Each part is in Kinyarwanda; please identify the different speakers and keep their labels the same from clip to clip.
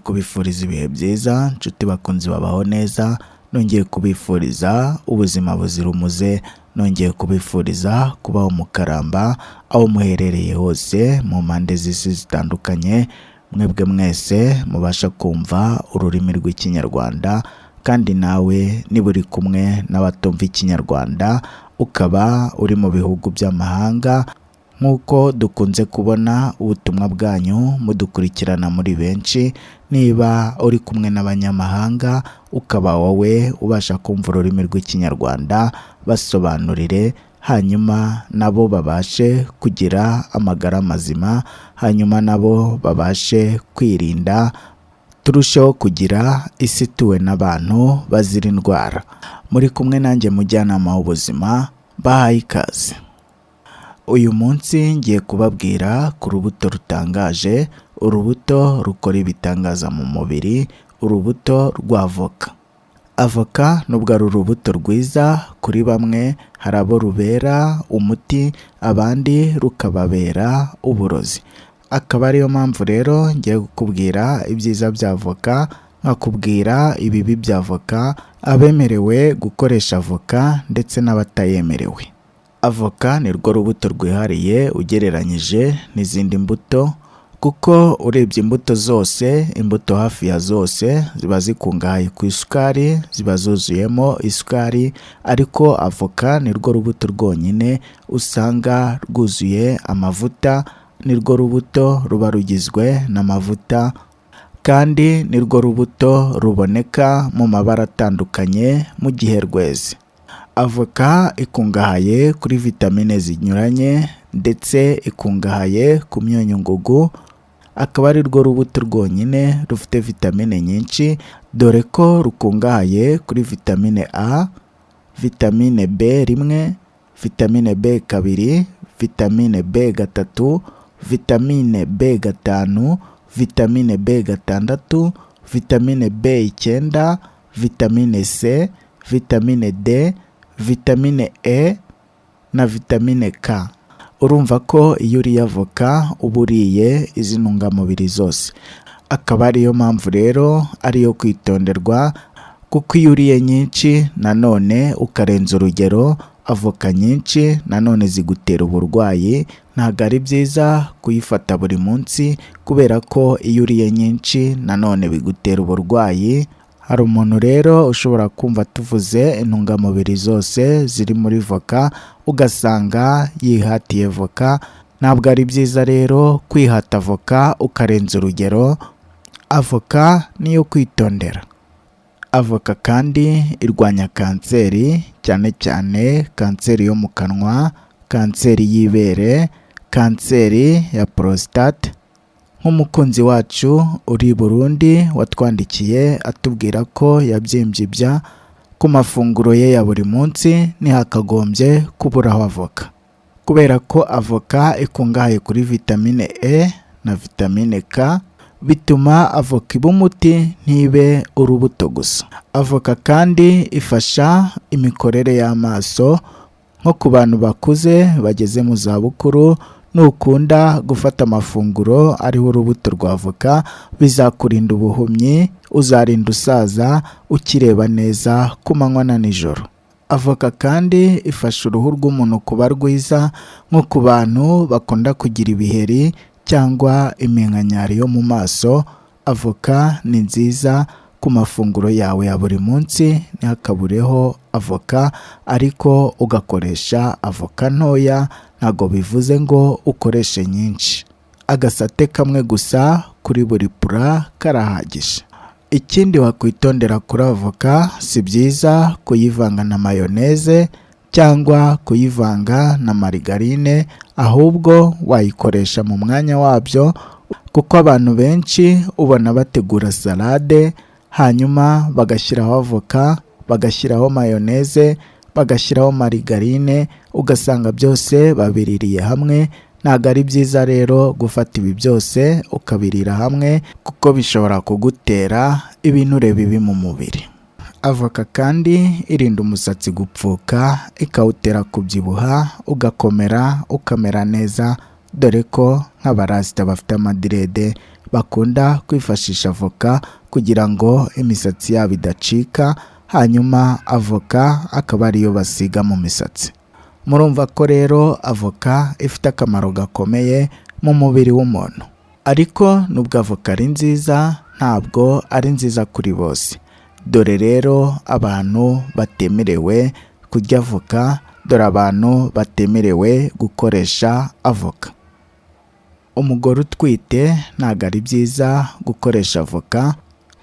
Speaker 1: Kubifuriza ibihe byiza, nshuti bakunzi babaho neza, nongeye kubifuriza ubuzima buzira umuze, nongeye kubifuriza kubaho mukaramba aho muherereye hose mu mpande z'isi zitandukanye, mwebwe mwese mubasha kumva ururimi rw'Ikinyarwanda, kandi nawe niba uri kumwe n'abatumva Ikinyarwanda ukaba uri mu bihugu by'amahanga, nk'uko dukunze kubona ubutumwa bwanyu mudukurikirana muri benshi, niba uri kumwe n'abanyamahanga ukaba wowe ubasha kumva ururimi rw'Ikinyarwanda, basobanurire hanyuma nabo babashe kugira amagara mazima, hanyuma nabo babashe kwirinda, turusheho kugira isi ituwe n'abantu bazira indwara. Muri kumwe nanjye mujyanama w'ubuzima, bahaye ikaze. Uyu munsi ngiye kubabwira ku rubuto rutangaje, urubuto rukora ibitangaza mu mubiri, urubuto rwa avoka. Avoka nubwo ari urubuto rwiza kuri bamwe, hari abo rubera umuti, abandi rukababera uburozi. Akaba ariyo mpamvu rero ngiye kukubwira ibyiza bya avoka, nkakubwira ibibi bya avoka, abemerewe gukoresha avoka ndetse n'abatayemerewe. Avoka ni rwo rubuto rwihariye ugereranyije n'izindi mbuto, kuko urebye imbuto zose, imbuto hafi ya zose ziba zikungahaye ku isukari, ziba zuzuyemo isukari, ariko avoka ni rwo rubuto rwonyine usanga rwuzuye amavuta, ni rwo rubuto ruba rugizwe n'amavuta, kandi ni rwo rubuto ruboneka mu mabara atandukanye mu gihe rweze. Avoka ikungahaye kuri vitamine zinyuranye ndetse ikungahaye ku myunyungugu, akaba ari rwo rubuto rwonyine rufite vitamine nyinshi, dore ko rukungahaye kuri vitamine A, vitamine B1, vitamine B2, vitamine B3, vitamine B5, vitamine B6, vitamine B9, vitamine C, vitamine D, vitamine E na vitamine K. Urumva ko iyo uriye avoka uba uriye izi ntungamubiri zose. Akaba ariyo mpamvu rero ariyo kwitonderwa, kuko iyo uriye nyinshi nanone ukarenza urugero, avoka nyinshi nanone zigutera uburwayi, ntabwo ari byiza kuyifata buri munsi kubera ko iyo uriye nyinshi nanone bigutera uburwayi. Hari umuntu rero ushobora kumva tuvuze intungamubiri zose ziri muri voka, ugasanga yihatiye voka. Ntabwo ari byiza rero kwihata avoka ukarenza urugero, avoka niyo kwitondera. Avoka kandi irwanya kanseri, cyane cyane kanseri yo mu kanwa, kanseri y'ibere, kanseri ya porositate. Nk'umukunzi wacu uri i Burundi watwandikiye atubwira ko yabyimbye ibya ku mafunguro ye ya buri munsi ntihakagombye kuburaho avoka, kubera ko avoka ikungahaye kuri vitamine E na vitamine K, bituma avoka iba umuti ntibe urubuto gusa. Avoka kandi ifasha imikorere y'amaso, nko ku bantu bakuze bageze mu zabukuru, nukunda gufata amafunguro ariho urubuto rwa avoka bizakurinda ubuhumyi, uzarinda usaza ukireba neza ku manywa na nijoro. Avoka kandi ifasha uruhu rw'umuntu kuba rwiza, nko ku bantu bakunda kugira ibiheri cyangwa iminkanyari yo mu maso, avoka ni nziza ku mafunguro yawe ya buri munsi, ntihakabureho avoka, ariko ugakoresha avoka ntoya, ntabwo bivuze ngo ukoreshe nyinshi. Agasate kamwe gusa kuri buri pura karahagije. Ikindi wakwitondera kuri avoka, si byiza kuyivanga na mayoneze cyangwa kuyivanga na marigarine, ahubwo wayikoresha mu mwanya wabyo, kuko abantu benshi ubona bategura salade hanyuma bagashyiraho avoka, bagashyiraho mayoneze, bagashyiraho marigarine, ugasanga byose babiririye hamwe. Ntabwo ari byiza rero gufata ibi byose ukabirira hamwe, kuko bishobora kugutera ibinure bibi mu mubiri. Avoka kandi irinda umusatsi gupfuka, ikawutera kubyibuha, ugakomera, ukamera neza, dore ko nk'abarasita bafite amadirede bakunda kwifashisha avoka kugira ngo imisatsi yabo idacika, hanyuma avoka akaba ariyo basiga mu misatsi. Murumva ko rero avoka ifite akamaro gakomeye mu mubiri w'umuntu. Ariko nubwo avoka ari nziza, ntabwo ari nziza kuri bose. Dore rero abantu batemerewe kurya avoka, dore abantu batemerewe gukoresha avoka. Umugore utwite ntabwo ari byiza gukoresha avoka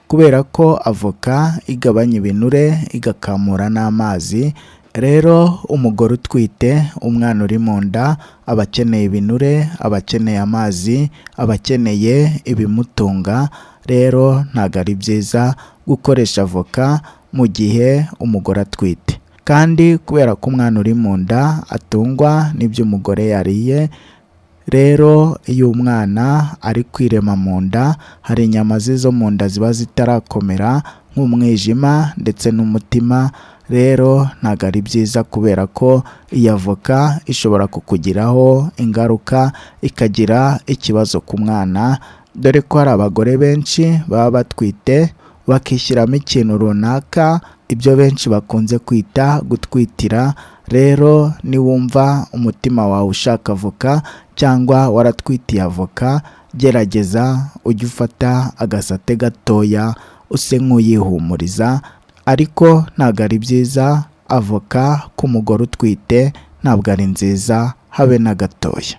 Speaker 1: kubera ko avoka igabanya ibinure, igakamura n'amazi. Rero umugore utwite, umwana uri mu nda aba akeneye ibinure, aba akeneye amazi, aba akeneye ibimutunga. Rero ntabwo ari byiza gukoresha avoka mu gihe umugore atwite. Kandi kubera ko umwana uri mu nda atungwa n'ibyo umugore yariye, rero iyo umwana ari kwirema mu nda, hari inyama ze zo mu nda ziba zitarakomera nk'umwijima ndetse n'umutima. Rero ntabwo ari byiza kubera ko iyi avoka ishobora kukugiraho ingaruka, ikagira ikibazo ku mwana, dore ko hari abagore benshi baba batwite bakishyiramo ikintu runaka, ibyo benshi bakunze kwita gutwitira. Rero niwumva umutima wawe ushaka avoka cyangwa waratwitiye avoka, gerageza ujye ufata agasate gatoya use nk'uyihumuriza, ariko ntabwo ari byiza. Avoka ku mugore utwite ntabwo ari nziza habe na gatoya.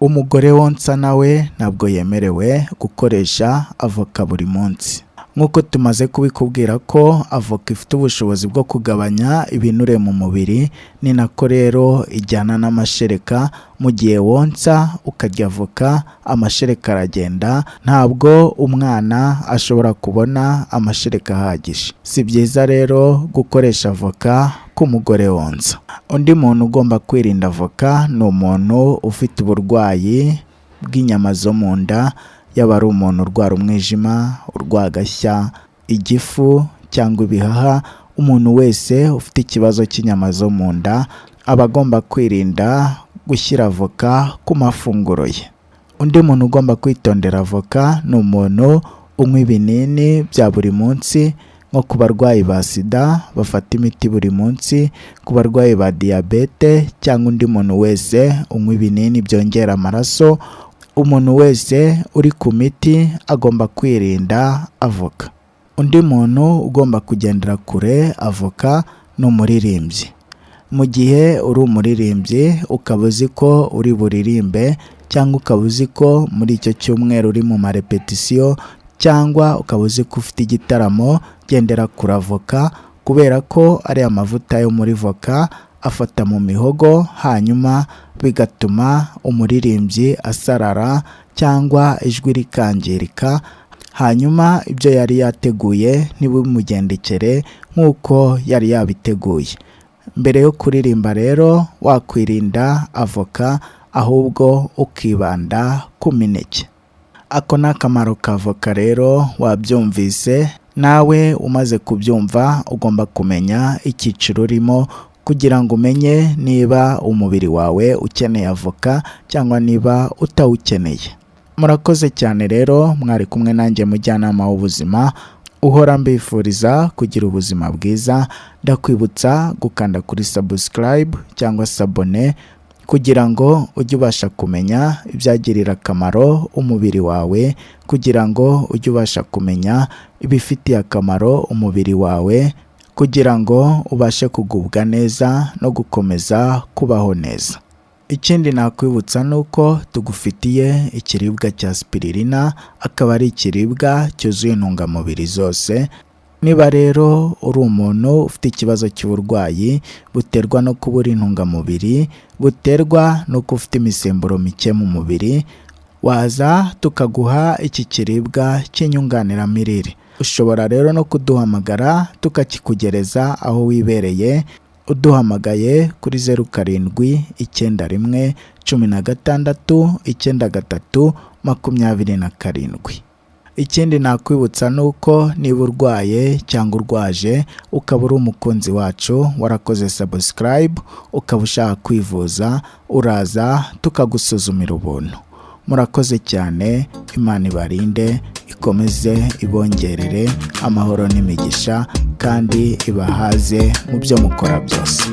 Speaker 1: Umugore wonsa nawe ntabwo yemerewe gukoresha avoka buri munsi. Nk'uko tumaze kubikubwira ko avoka ifite ubushobozi bwo kugabanya ibinure mu mubiri, ni nako rero ijyana n'amashereka. Mu gihe wonsa ukarya avoka, amashereka aragenda, ntabwo umwana ashobora kubona amashereka ahagije. Si byiza rero gukoresha avoka ku mugore wonsa. Undi muntu ugomba kwirinda avoka ni umuntu ufite uburwayi bw'inyama zo mu nda, yaba ari umuntu urwara umwijima, urwagashya, igifu cyangwa ibihaha. Umuntu wese ufite ikibazo cy'inyama zo mu nda aba agomba kwirinda gushyira avoka ku mafunguro ye. Undi muntu ugomba kwitondera avoka ni umuntu unywa ibinini bya buri munsi, nko ku barwayi ba sida bafata imiti buri munsi, ku barwayi ba diyabete cyangwa undi muntu wese unywa ibinini byongera amaraso. Umuntu wese uri ku miti agomba kwirinda avoka. Undi muntu ugomba kugendera kure avoka ni umuririmbyi. Mu gihe uri umuririmbyi ukaba uzi ko uri buririmbe, cyangwa ukaba uzi ko muri icyo cyumweru uri mu marepetisiyo, cyangwa ukaba uzi ko ufite igitaramo, gendera kure avoka kubera ko ariya mavuta yo muri voka afata mu mihogo, hanyuma bigatuma umuririmbyi asarara cyangwa ijwi rikangirika, hanyuma ibyo yari yateguye ntibimugendekere nk'uko yari yabiteguye. Mbere yo kuririmba rero wakwirinda avoka, ahubwo ukibanda ku mineke. Ako ni akamaro ka avoka rero wabyumvise, nawe umaze kubyumva ugomba kumenya icyiciro urimo kugira ngo umenye niba umubiri wawe ukeneye avoka cyangwa niba utawukeneye. Murakoze cyane rero, mwari kumwe nanjye mujyanama w'ubuzima uhora mbifuriza kugira ubuzima bwiza. Ndakwibutsa gukanda kuri subscribe cyangwa s'abonner kugira ngo ujye ubasha kumenya ibyagirira akamaro umubiri wawe, kugira ngo ujye ubasha kumenya ibifitiye akamaro umubiri wawe, kugira ngo ubashe kugubwa neza no gukomeza kubaho neza. Ikindi nakwibutsa ni uko tugufitiye ikiribwa cya spirulina, akaba ari ikiribwa cyuzuye intungamubiri zose. Niba rero uri umuntu ufite ikibazo cy'uburwayi buterwa no kubura intungamubiri, buterwa n'uko ufite imisemburo mike mu mubiri, waza tukaguha iki kiribwa cy'inyunganiramirire. Ushobora rero no kuduhamagara tukakikugereza aho wibereye, uduhamagaye kuri 0791 16 93 27. Ikindi nakwibutsa ni uko niba urwaye cyangwa urwaje ukaba uri umukunzi wacu warakoze subscribe, ukaba ushaka kwivuza, uraza tukagusuzumira ubuntu. Murakoze cyane, Imana ibarinde, ikomeze ibongerere amahoro n'imigisha, kandi ibahaze mu byo mukora byose.